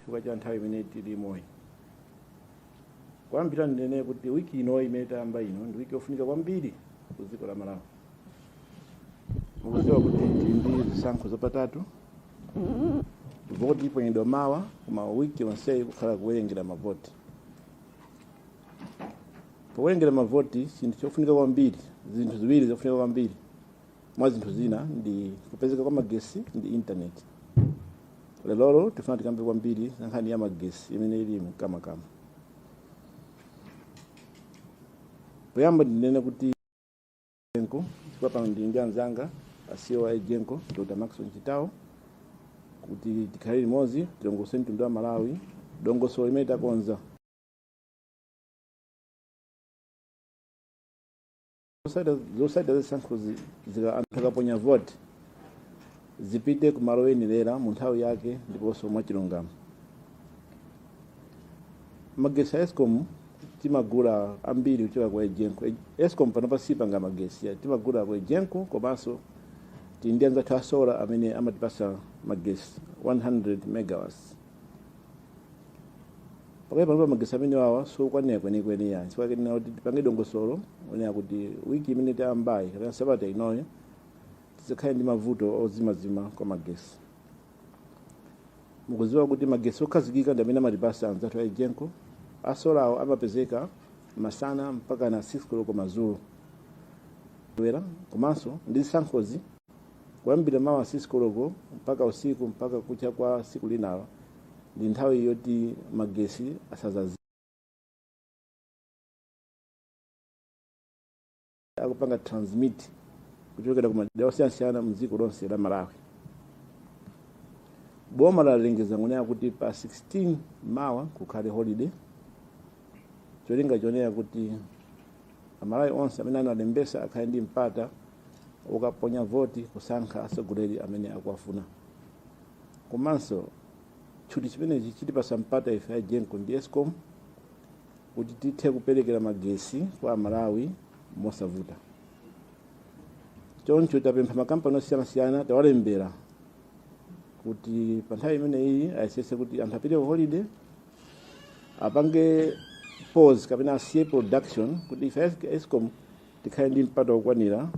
Chifukwa cha nthawi imene tilimoyi, kuyambira ndinene kuti wiki ino imene tayamba ino ndi wiki yofunika kwambiri ku dziko la Malawi. Mukudziwa kuti tili ndi zisankho zapatatu. Voti iponyedwa mawa, koma wiki yonseyi kukhala kuwerengera mavoti. Powerengera mavoti, chinthu chofunika kwambiri, zinthu ziwiri zofunika kwambiri mwa zinthu zina, ndi kupezeka kwa magesi ndi intaneti. Lelolo tifuna tikambe kwambiri za nkhani ya magesi imene ili mkamakama. Poyamba ndinene kuti EGENCO, chifukwa pano ndili ndi anzanga a CEO a EGENCO, Dr Maxon Chitawo, kuti tikhale limodzi tilongosole mtundu wa Malawi dongosolo limene takonza. Zotsatira zisankho anthu akaponya vote zipite kumalo oyenerera mu nthawi yake ndiponso mwachilungamo. Magesi a ESCOM timagula ambiri kuchoka ku EGENCO. ESCOM panopa sipanga magesi ya, timagula ku EGENCO, komanso tili ndi anzathu a solar amene amatipasa magesi 100 megawatts. Pakali panopa magesi amene wawa sokwanira kwenikweni ya chifukwa chake kuti tipange dongosolo onera kuti wiki imene tayambayi kapena sabata inoyo tisakhale ndi mavuto ozimazima kwa magesi. Mukudziwa kuti magesi okhazikika ndi amene amatipasa anzathu a EGENCO. A solar wo amapezeka masana mpaka na 6 koloko madzulo wera, komanso ndi zisankhozi kuyambira mawa 6 koloko mpaka usiku mpaka kucha kwa siku linalo ndi nthawi yoti magesi asazazi akupanga transmit kuchokera ku madera osiyanasiyana mdziko lonse la Malawi. Boma lalengeza ngonena kuti pa 16 mawa kukhale holiday, cholinga chonena kuti Amalawi onse amene analembesa akhale ndi mpata wokaponya voti kusankha atsogoleri amene akuwafuna. Komanso tchuti chimenechi chitipasa mpata ife a EGENCO ndi ESCOM kuti tithe kuperekera magesi kwa Amalawi mosavuta. Choncho tapempha makampani osiyanasiyana, tawalembera kuti pa nthawi imeneyi ayesese kuti anthu apite ku holiday, apange pause kapena asiye production, kuti ife ESCOM tikhale ndi mpata wokwanira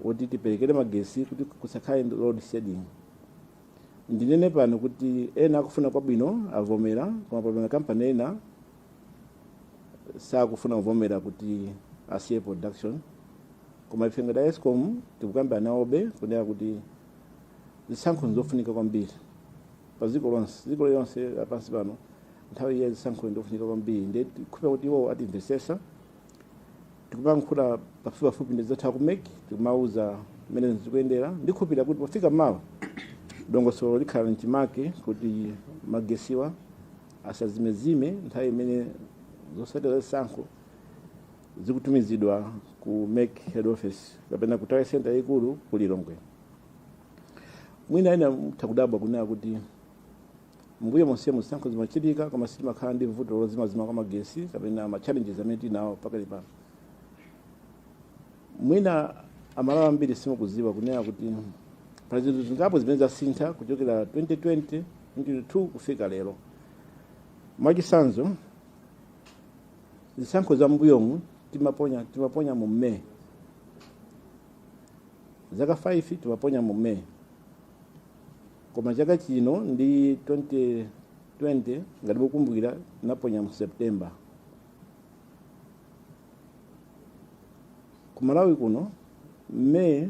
woti tiperekere magesi kuti kusakhale load shedding. Ndinene pano kuti ena akufuna kwabwino avomera, koma pamene makampani ena sakufuna kuvomera kuti asiye production. Koma ife ngati ESCOM tikukambirana nawobe kunena kuti zisankho nzofunika kwambiri pa dziko lonse, dziko lilonse lapansi pano. Nthawi ya zisankho ndofunika kwambiri, ndiye tikukhulupirira kuti iwo atimvesesa. Tikumayankhula pafupipafupi ndi anzathu aku MEC, tikumauza mmene zikuyendera. Ndikhulupirira kuti pofika mawa dongosolo likhala mchimake kuti magesiwa asazimezime nthawi imene zotsatira zisankho zikutumizidwa ku MEC head office kapena ku tally center yayikulu ku Lilongwe. Mwina ena mutha kudabwa kunena kuti mbuyo monsemu zisankho zimachitika koma sitimakhala ndi vuto lozimazima kwa magesi kapena ma challenges amene tinawo pakali pano. Mwina Amalawi ambiri simukudziwa kunena kuti pali zinthu zingapo zimene zasintha kuchokera 2020, 2022 kufika lero. Mwachitsanzo, zisankho za mbuyomu timaponya mu May, zaka 5 timaponya mu May, koma chaka chino ndi 2020, ngati mukumbukira, tinaponya mu September. Ku Malawi kuno May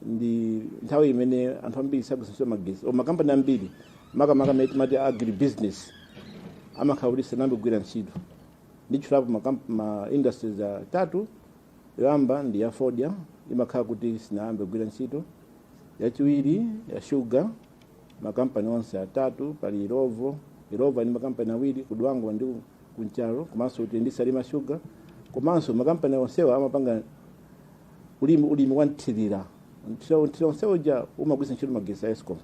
ndi nthawi imene anthu ambiri sagwiritsa magesi, o makampani ambiri, makamaka amene timati agribusiness, amakhala kuti sanayambe kugwira ntchito. Nditchulapo ma industries atatu. Yoyamba ndi ya fodya, imakhala kuti sinayambe kugwira ntchito. Yachiwiri ya sugar, makampani onse atatu, pali Illovo, Illovo ndi makampani awiri, ku Dwangwa ndi ku Nchalo, komanso kuti ndi Salima Sugar. Komanso makampani onsewa amapanga ulimi wa mthirira. Mthirira onse uja umagwiritsa ntchito magesi a ESCOM.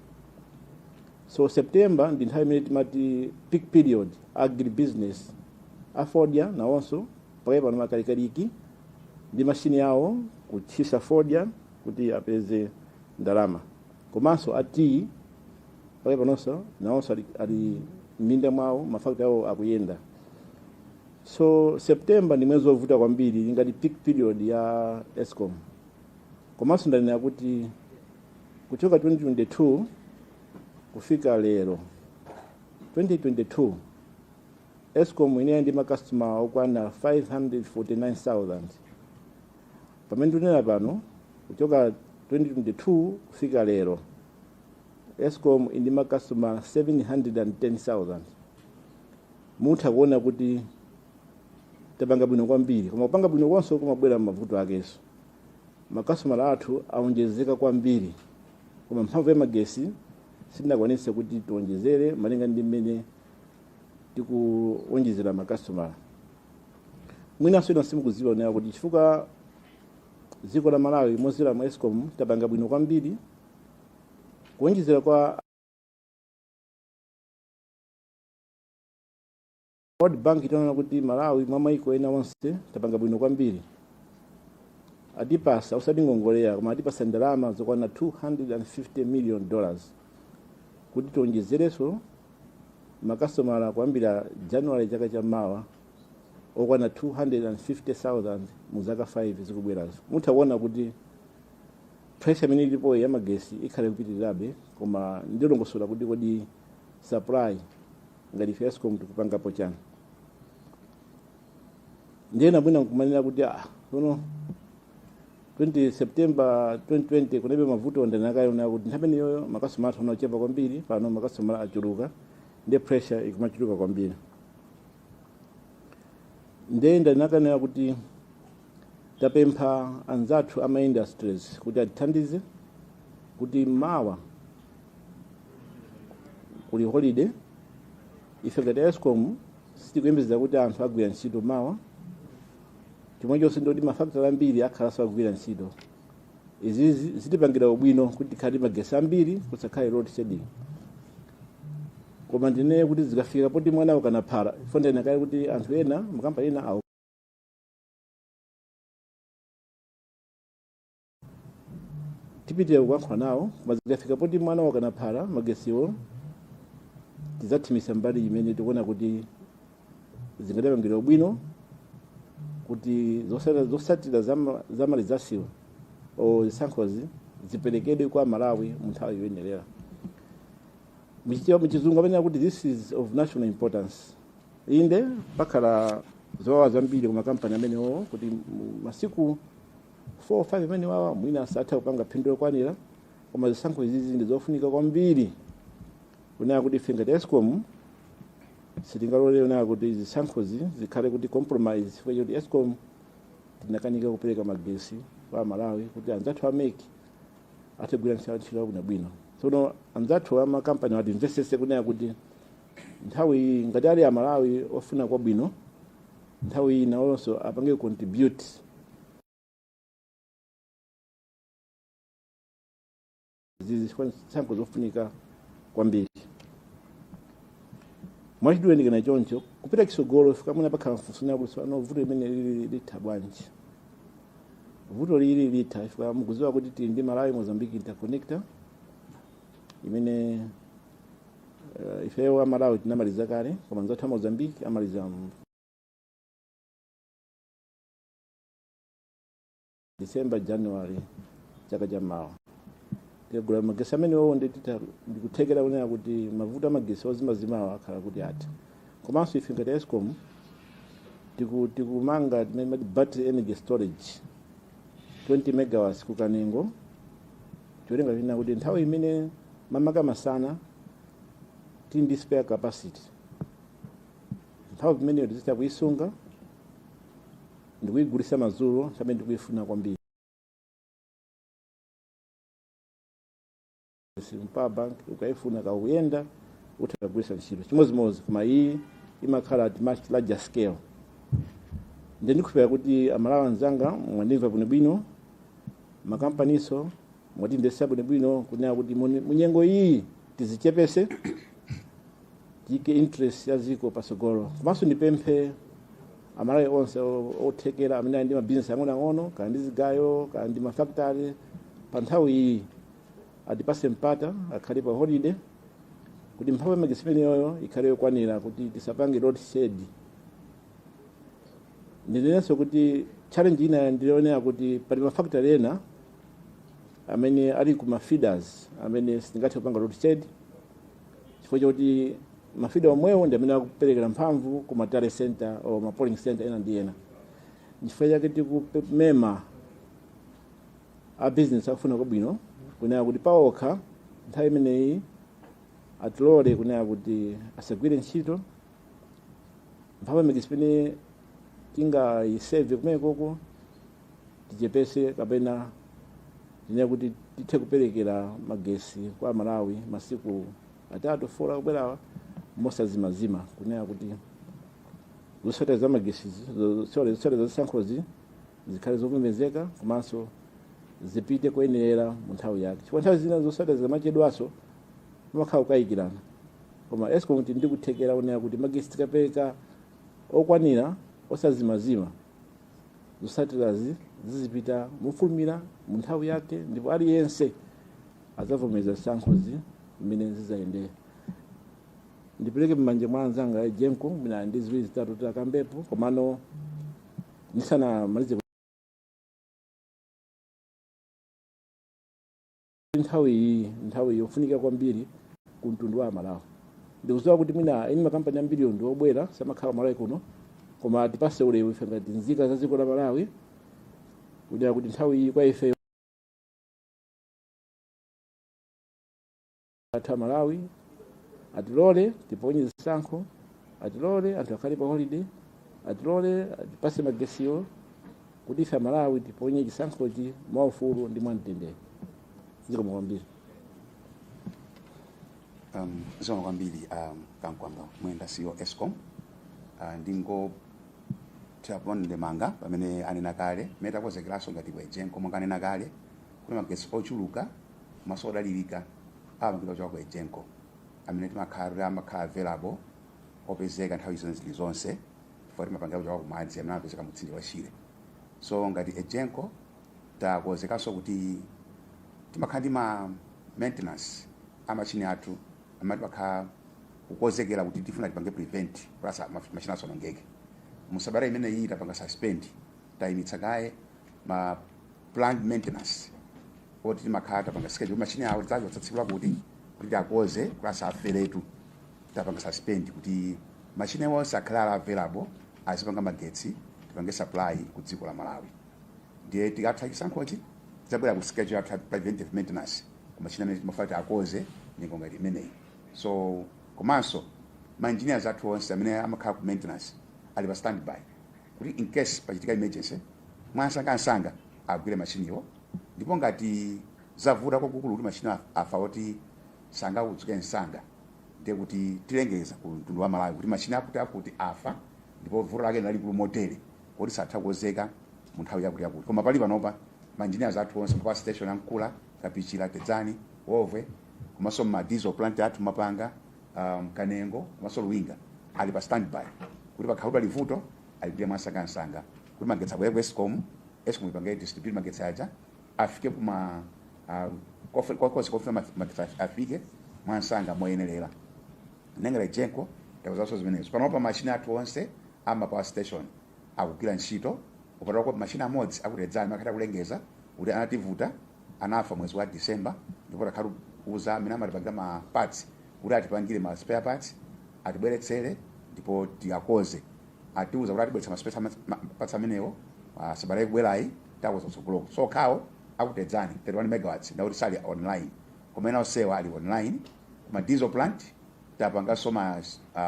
So September ndi nthawi imene timati peak period agribusiness. Afodya nawonso pakali pano makalikaliki ndi mashini yawo kutchisa fodya kuti apeze ndalama. Komanso a tea. Pake panonso nawonso ali m'minda mwawo, mafactory awo akuyenda. So September ndi mwezi wovuta kwambiri, ngati peak period ya ESCOM. Komanso ndanena kuti kuchoka 2022 kufika lero, 2022 ESCOM inali ndi makastoma okwana 549,000. Pamene ndikunena pano, kuchoka 2022 kufika lero, ESCOM ndi makastoma 710,000. Mutha kuona kuti tapanga bwino kwambiri, koma kupanga bwino konso kumabwera mavuto akenso. Makastomala athu aonjezeka kwambiri, koma mphamvu ya magesi sitinakwanise kuti tionjezere malinga ndi mmene tikuonjezera makastomala. Mwinanso ino simukudziwa onera kuti chifukwa dziko la Malawi mozera mu ESCOM tapanga bwino kwambiri kuonjezera kwa World Bank, itaona kuti Malawi mwa maiko ena onse tapanga bwino kwambiri, atipasa usati ngongoleya, koma atipasa ndalama zokwana $250 million kuti tionjezerenso makastomala kuyambira January chaka chammawa okwana 250,000 mu zaka 5 zikubwerazo. Mutha kuona kuti pressure imene ilipo ya magesi ikhale kupitirirabe, koma ndilongosola kuti kodi supply ngati ife ESCOM tikupangapo chani. Ndiyena bwina nkumanena kuti sono 20 September 2020 kunalibe mavuto. Ndanakayona kuti nthawi imeneyo makastomala athu anachepa kwambiri, pano makastomala achuluka, ndiye pressure ikumachuluka kwambiri. Ndiye ndanakanena kuti tapempha anzathu ama industries kuti atithandize kuti mawa kuli holiday. Ife ngati ESCOM sitikuyembekeza kuti anthu agwira ntchito mawa. Chomwechonso ndoti mafactory ambiri akhalanso agwira ntchito. Izi zitipangira ubwino kuti tikhale magesi ambiri, kusakhale load shedding. Koma ndinene kuti zikafika poti mwana ukanaphala fondena kale kuti anthu ena, makampani ena awo, tipitire kuyankhula nawo. Koma zikafika poti mwana wakanaphala, magesiwo tidzathimisa mbali imene tikuona kuti zingatipangira ubwino kuti zosatira za malizasiwo o zisankhozi ziperekedwe kwa Malawi mu nthawi yoyenerera. Muchizungu amene kuti this is of national importance. Inde, pakhala zowawa zambiri ku makampani amenewo kuti masiku 4 5 amene wawa mwina asatha kupanga phindu lokwanira, koma zisankho izizi ndi zofunika kwambiri kunena kuti ife ngati ESCOM sitingalole kunena kuti zisankhozi zikhale kuti compromise chifukwa choti ESCOM tinakanika kupereka magesi kwa Malawi kuti anzathu a MEC athe kugwira ntchito yabwinobwino. Tsono anzathu amakampani atimvesese kunena kuti nthawi iyi, ngati ali Amalawi ofuna kwabwino, nthawi iyi nawonso apange contribute zisankho zofunika kwambiri. Mwachidule ndikana choncho kupita kisogolo fika mwina pakhala mfunso kuti tsopano vuto limene lili litha bwanji? Vuto lili litha ifika mukudziwa kuti tili ndi Malawi Mozambique Interconnector imene ifeyo a Malawi tinamaliza kale, koma anzathu a Mozambique amaliza mu December, January chaka cha mawa. Tikagula magesi amenewo ndikuthekera kunena kuti mavuto amagesi ozimazimawa akhala kuti atha. Komanso ife ngati ESCOM tikumanga timene mati battery energy storage 20 megawatts ku Kanengo. Cholinga china kuti nthawi imene mamaka masana tili ndi spare capacity, nthawi imeneyo tizitha kuyisunga ndikuyigulisa madzulo nthawi imene tikuyifuna kwambiri. Power bank ukayifuna kakuyenda utha kugwiritsa ntchito chimodzimodzi, koma iyi imakhala at much larger scale. Ndi ndikukhulupirira kuti Amalawi anzanga mwandimva bwinobwino, makampaniso mwatimvetsa bwinobwino kunena kuti munyengo iyi tizichepese, tiyike interest ya dziko patsogolo. Komanso ndipemphe Amalawi onse othekera amene ali ndi mabizinesi ang'onoang'ono, kaya ndi zigayo, kaya ndi mafactory, pa nthawi iyi atipase mpata akhale pa holiday. Kuti mphamvu ya magetsi imeneyoyo ikhale yokwanira kuti tisapange load shed. Ndinenenso kuti challenge ina ndionera kuti pali mafactory ena amene ali ku mafeeders amene sitingathe kupanga load shed, chifukwa chakuti mafeeder omwewo ndi amene akuperekera mphamvu ku ma tally center or ma polling center ena ndi ena. Chifukwa chake tikumema a business akufuna kwabwino kunena kuti paokha nthawi imeneyi atilole kunena kuti asagwire ntchito. Mphamvu ya magetsi imene tingayisave kumenekoko tichepese kapena tinene kuti tithe kuperekera magesi kwa Malawi masiku 3, 4 akubwerawa mosazimazima, kunena kuti zotsatira za magesi, zotsatira za zisankhozi zikhale zovomerezeka komanso zipite koyenerera mu nthawi yake, chifukwa nthawi zina zotsatira zikamachedwaso pamakhala kukayikirana. Koma ESCOM ndi kuthekera kunena kuti magesi tikapereka okwanira osazimazima, zotsatirazi zizipita mofulumira mu nthawi yake, ndipo aliyense adzavomereza zisankhozi mmene zizayendera. Ndipereke m'manja mwa anzanga EGENCO, mwina ndi ziwiri zitatu titakambepo. Komano ndisanamalize, nthawi iyi nthawi yofunika kwambiri ku mtundu wa Malawi. Ndikudziwa kuti mwina eni makampani ambiriyo ndi obwera, samakhala Malawi kuno, koma tipase ulemu ife ngati nzika za dziko la Malawi kunena kuti nthawi iyi kwa ife athu a Malawi atilole tiponye zisankho, atilole anthu akhale pa holiday, atilole atipase magesiwo kuti ife Amalawi tiponye chisankhochi mwaufulu ndi mwamtendere. Zikomo kwambiri. Zikomo kwambiri Kamkwamba Mwenda, CEO ESCOM. Ndingothirapo ndemanga pamene anena kale mmene takonzekeranso ngati ku EGENCO. Monga anena kale kuti magetsi ochuluka komanso odalirika amapita kuchoka ku EGENCO, amene timakhala kuti amakhala available, opezeka nthawi zonse zilizonse, chifukwa timapangira kuchoka ku madzi amene amapezeka mu mtsinje wa Shire. So ngati EGENCO takonzekanso kuti timakhala ndi ma maintenance a machine athu amene timakhala kukonzekera kuti tifuna tipange prevent kuti machine asonongeke. Musabata imene iyi tapanga suspend, tayimitsa kaye ma planned maintenance oti timakhala tapanga schedule machine awo tidzachotsa tsiku lakuti kuti tiakoze kuti asaferetu. Tapanga suspend kuti machine onse akhale ali available, azipanga magetsi, tipange supply ku dziko la Malawi. Ndiye tikatha chisankhochi tidzabwera ku schedule yathu ya preventive maintenance ku machine amene timafuna tiakoze nyengo ngati imeneyi. So komanso ma engineers athu onse amene amakhala ku maintenance ali pa standby kuti in case pachitika emergency, mwansangansanga agwire machiniwo. Ndipo ngati zavuta kwakukulu kuti machini afa oti sangaudzuke msanga, ndiye kuti tilengeza ku mtundu wa Malawi kuti machini akuti akuti afa ndipo vuto lake lalikulu motere kuti satha kukonzeka mu nthawi yakuti yakuti. Koma pali panopa ma engineers athu onse pa station a Nkula, Kapichira, Tedzani, Wovwe, komanso ma diesel plant athu Mapanga, Kanengo komanso Luwinga ali pa standby kuti pakhala pali vuto aligwire mwansangansanga kuti magetsi abwere ku ESCOM, ESCOM ipange distribute magetsi aja afike kuma konse kofuna magetsi afike mwansanga moyenerera. Nengera EGENCO takonzanso zimenezo. Panopa machine athu onse ama power station akugwira ntchito, kupatula machine amodzi aku Tedzani makhala kulengeza kuti anativuta, anafa mwezi wa December, ndipo takhala kuuza amene amatipangira ma parts kuti atipangire ma spare parts, atibweretsere ndipo tiakoze. Atiuza kuti atibweretsa ma spare parts amenewo sabata ikubwerayi, takoza kutsogoloko. So okhawo aku Tedzani 31 megawatts ndakuti sali online, koma ena onsewa ali online. Kuma diesel plant tapanganso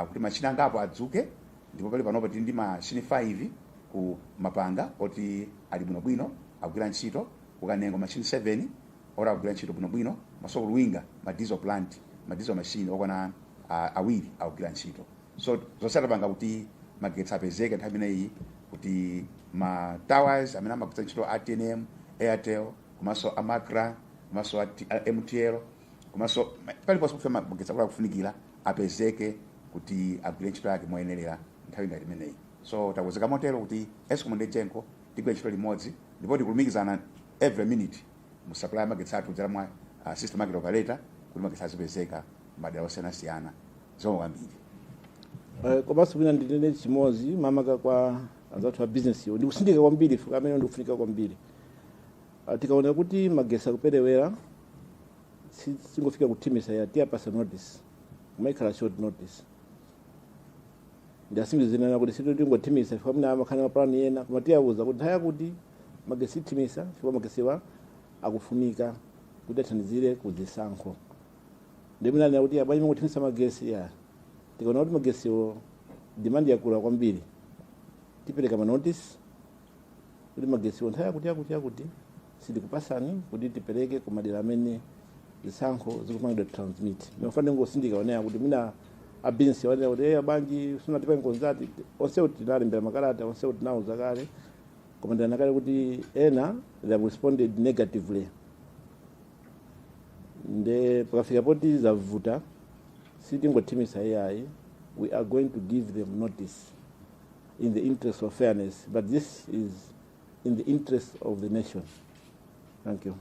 kuti machine angapo adzuke, ndipo pali panopa tili ndi machine 5 ku Mapanga oti ali bwinobwino akugwira ntchito, ku Kanengo machine 7 oti akugwira ntchito bwinobwino, maso ku Luwinga ma diesel plant, ma diesel machine okwana awiri akugwira ntchito. So zonse tapanga kuti magetsi apezeke nthawi imeneyi, kuti ma towers amene amagwiritsa ntchito a TNM, Airtel, komanso a MACRA, komanso a MTL, komanso paliponse kufika magetsi akulu akufunikira apezeke kuti agwire ntchito yake moyenerera nthawi ngati imeneyi. So takonzeka motero kuti ESCOM ndi EGENCO tigwire ntchito limodzi, ndipo tikulumikizana every minute mu supply ya magetsi athu kudzera mwa system market operator kuti magetsi azipezeka. Madera osiyanasiyana. Zikomo kwambiri. Komanso mwina ndinene chimodzi makamaka kwa anzathu a business yo, ndikusindika kwambiri fuka amene ndikufunika kwambiri. Tikaona kuti magesi akuperewera, singofika kuthimisa ya, tiyapasa notice, kumaikhala short notice. Ndiasimbizinana kuti situ tingothimisa fika mna amakhala mapulani ena, koma tiyawuza kuti nthawi yakuti magesi ithimisa, chifukwa magesiwa akufunika kuti athandizire kuzisankho. Ndimunanena kuti abwanyi mungothimisa magesi ya, tikaona kuti magesiwo demand yakula kwambiri, tipereka ma notice kuti magesiwo nthawi yakuti yakuti yakuti sitikupasani, kuti tipereke ku madera amene zisankho zikupangidwa transmit. Ndimafuna ndingosindika onera kuti mwina a business wanena kuti, "Eh, abanji sunatipange consult?" Onsewo tinalembera makalata, onsewo tinawuza kale, koma ndinena kale kuti ena they have responded negatively. Nde pakafika poti zavuta, sitingothimisa AI, we are going to give them notice in the interest of fairness, but this is in the interest of the nation. Thank you.